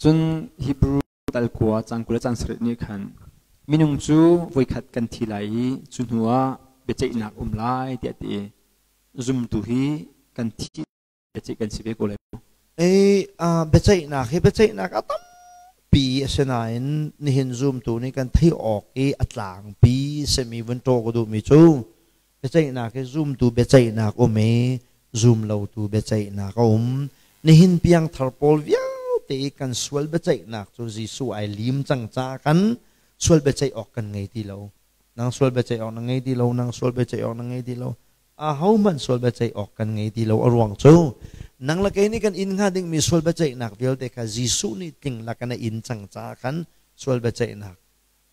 Cun Hebrew dal kua cang 20 le cang 7 nih khan minung cu voikhat kan thi lai i cu hnu ah biaceihnak um lai tiah a ti i zumtu hi kan thi biaceih kan si ve ko lai. Ei biaceihnak hi biaceihnak a tampi a si nain nihin zumtu nih kan theih awk i a tlangpi simi vun ṭaw ka duhmi cu biaceihnak hi zumtu biaceihnak um i zumlotu biaceihnak a um. Nihin piangthar pawl vialte i kan sual biaceihnak cu Jesuh ai lim cang caah kan sual biaceih awk kan ngei ti lo. Nang sual biaceih awk na ngei ti lo, nang sual biaceih awk na ngei ti lo. Ahohmanh sual biaceih awk kan ngei ti lo. A ruang cu nang le kei nih kan in hnga dingmi sual biaceihnak vialte kha Jesuh nih tling lak in a in cang caah khan sual biaceihnak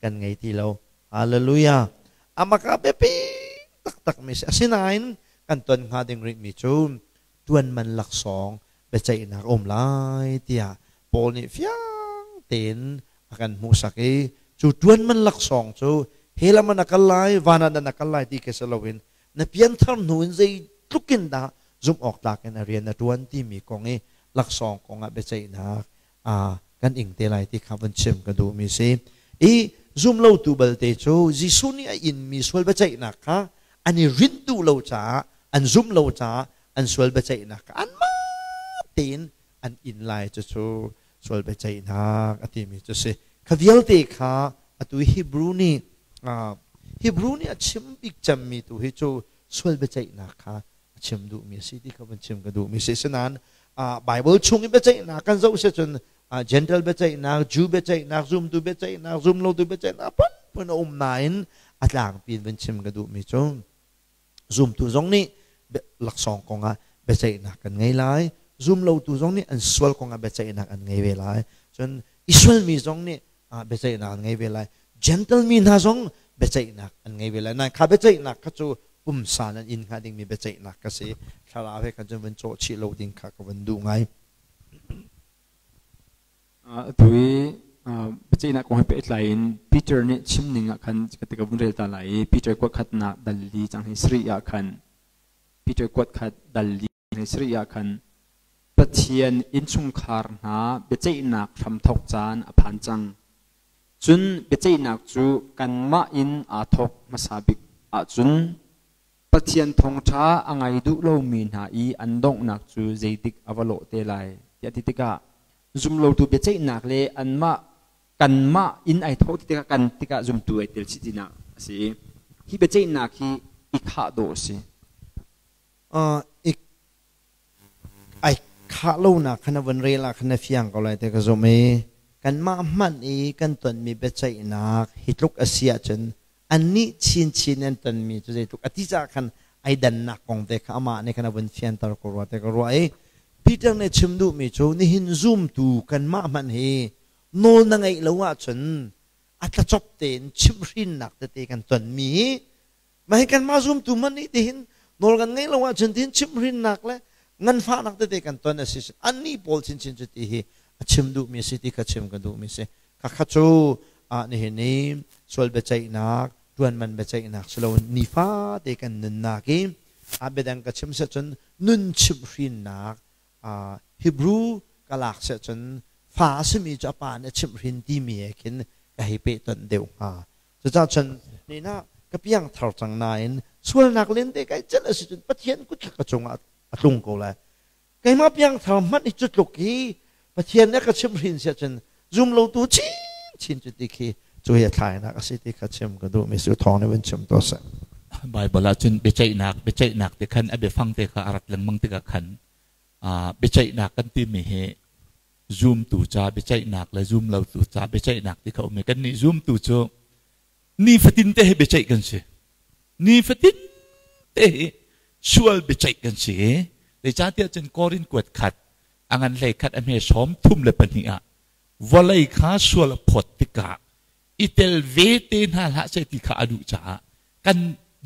kan ngei ti lo. Hallelujah. Amaka biapi taktakmi si. Asinain kan ton hnga ding rihmi cu tuan man laksawng biaceihnak a um lai tiah Paul nih fiang tein a kan hmuhsak i cu ṭuan man laksawng cu hell ah man a kal lai, van ah dah na kal lai ti khi si loin na pianthar hnu in zeitluk in dah zumh awk tlak in a rian na ṭuan timi kong i laksawng kong ah biaceihnak kan ing te lai ti kha vun chim ka duhmi si. I zumlotu balte cu Jesuh nih a inmi sual biaceihnak kha an i rinh duh lo caah an zumh lo caah an sual biaceihnak kha anmah tein an inn lai cucu sual biaceihnak a timi cu si. Kha vialte kha atu Hebrew nih Hebrew nih a chim bik cemmi tu hi cu sual biaceihnak kha a chim duhmi a si ti kha van chim ka duhmi si. Sinain Bible chung i biaceihnak kan zoh si cun Gentile biaceihnak, Jew biaceihnak, zumtu biaceihnak, zumlotu biaceihnak phunphun a um nain a tlangpi in van chim ka duhmi cu Zumtu zong nih laksawng kongah biaceihnak kan ngei lai. Zumlotu zong nih an sual kongah biaceihnak an ngei ve lai. Cun Israel mi zong nih biaceihnak an ngei ve lai. Gentle mi hna zong biaceihnak an ngei ve lai. Nain kha biaceihnak kha cu pumsa nan in hnga dingmi biaceihnak ka si. Thlarau he khan cun vun cawh chih lo ding kha ka vun duh ngai. Atu i biaceihnak kong he pehtlai in Peter nih chim ning ah khan ka ka vun rel ta lai i Peter kuat khatnak dal li cang hi sarih ah khan Peter kuat khat dal li hi sarih ah khan Pathian innchungkhar hna biaceihnak hramthawk caan a phan cang. Cun biaceihnak cu kanmah in aa thawk hmasa bik ahcun Pathian thawngṭha a ngai duh lomi hna i an donghnak cu zeitik a va lawh te lai tiah ti tikah zumlotu biaceihnak le anmah kanmah in ai thawh ti tikah kan tikah zumtu ai tel chih tinak a si i hi biaceihnak hi i khah dawh a si. Ai khah lonak kha na vun rel ah khan na fiang ko lai ti ka zumh i kanmah hmanh i kan tonmi biaceihnak hi tluk a si ahcun annih chinchin an tonmi cu zeitluk a ti caah khan ai dannak kong te kha amah nih khan a vun fianter ko rua te ka ruah i Peter nih chim duhmi cu nihin zumtu kanmah hmanh hi nawl na ngeih lo ahcun a tlacop tein chimhhrinnak tete kan tonmi hi mah hi kanmah zumtu hmanh nih tihin nawl kan ngeih lo ahcun tihin chimhhrinnak le nganfahnak tete kan ton a si annih pawl chinchin cu ti hi a chim duhmi a si ti kha chim ka duhmi a si khakha cu nihin i sual biaceihnak ṭuanman biaceihnak si loin nifate kan nunnak i a biadang ka chim seh cun nun chimhhrinnak Hebrew ka lak seh cun fa a simi cu a pa nih a chimhhrin timi he khin ka hei pehtonh deuh hnga. Cucaah cun nina ka piang thar cang nain sualnak lente kai celh a si cun Pathian kut kha ka cungah a tlung ko lai. Keimah piangthar hmanh hi cu tluk hi Pathian nih a ka chimhhrin siah cun zumlotu chinchin cu ti khi cu hi a thlainak a si ti kha chim ka duhmi si thawng nih vun chim tuah seh. Bible ah cun biaceihnak biaceihnak ti khan a biafang te kha a rat lengmang tikah khan biaceihnak kan timi hi zumtu ca biaceihnak le zumlotu ca biaceihnak ti kha um i kannih zumtu cu nifatin te hi biaceih kan si. Nifatin te hi sual biaceih kan si i zeicahtiah cun Korin kuat khat a ngan hlei khat a hme 32 ah vawlei kha sual a phawt tikah i tel ve te hna hlah seh ti kha a duh caah kan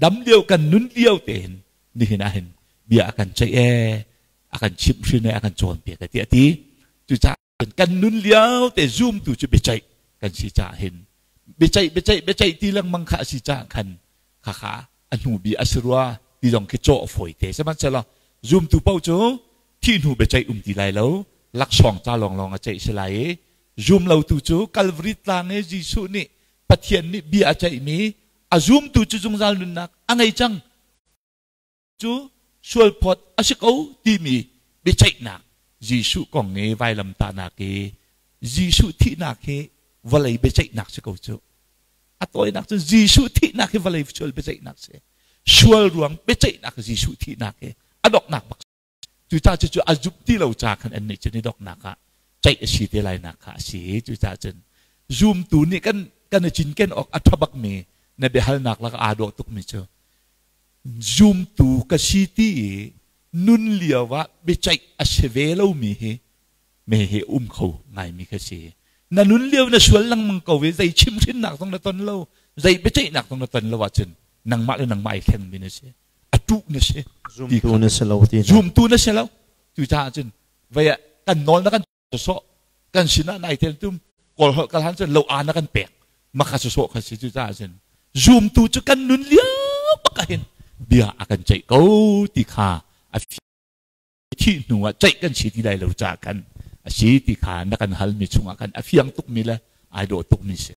dam lio kan nun lio tein nihin ah hin bia a kan ceih ee a kan chimhhrin ee a kan cawnpiak ee tiah a ti. Cucaah kan nun lio te zumtu cu biaceih kan si caah hin biaceih biaceih biaceih ti lengmang kha a si caah khan khakha a hnu bi a si rua ti zong khi cawh a fawi te. Sihmanhsehlaw zumtu paoh cu thih hnu biaceih um ti lai lo, laksawng ca lawnglawng a ceih si lai i. Zumlotu cu Kalvari tlang i Jesuh nih Pathian nih bia a ceihmi a zumtu cu zungzal nunnak a ngei cang cu sualphawt a si ko timi biaceihnak Jesuh kong i vailamtahnak i Jesuh thihnak hi vawlei biaceihnak si ko cu. A tawinak cu Jesuh thihnak hi vawlei sual biaceihnak si. Sual ruang biaceihnak Jesuh thihnak hi a donghnak bak. Cucaah cucu a zumh ti lo ca khan annih cu ni donghnak ah ceih a si te lainak kha a si. Cucaah cun zumtu nih kan kan i cinken awk a ṭha bakmi na biahalnak lakah aa dawh tukmi cu zumtu ka si ti i nun lio ah biaceih a si ve lomi hi me hi um kho ngaimi kha si. Na nun lio na sual lengmang ko i zei chimhrinnak zong na ton lo, zei biaceihnak zong na ton lo ahcun nangmah le nangmah ai thlengmi na si. A tuh na si. Zumtu na si lo ti. Zumtu na si lo. Cucaah cun vei ah kan nawl na kan sawh kan sinah nai tel tum kawl holh kal han cun lo a na kan pek maka sawh kha si cucaah cun zumtu cu kan nun lio bak ah hin bia a kan ceih ko ti kha a thih hnu ah ceih kan si ti lai lo ca kan a si ti kha na kan halmi chungah khan a fiang tukmi le ai dawh tukmi si.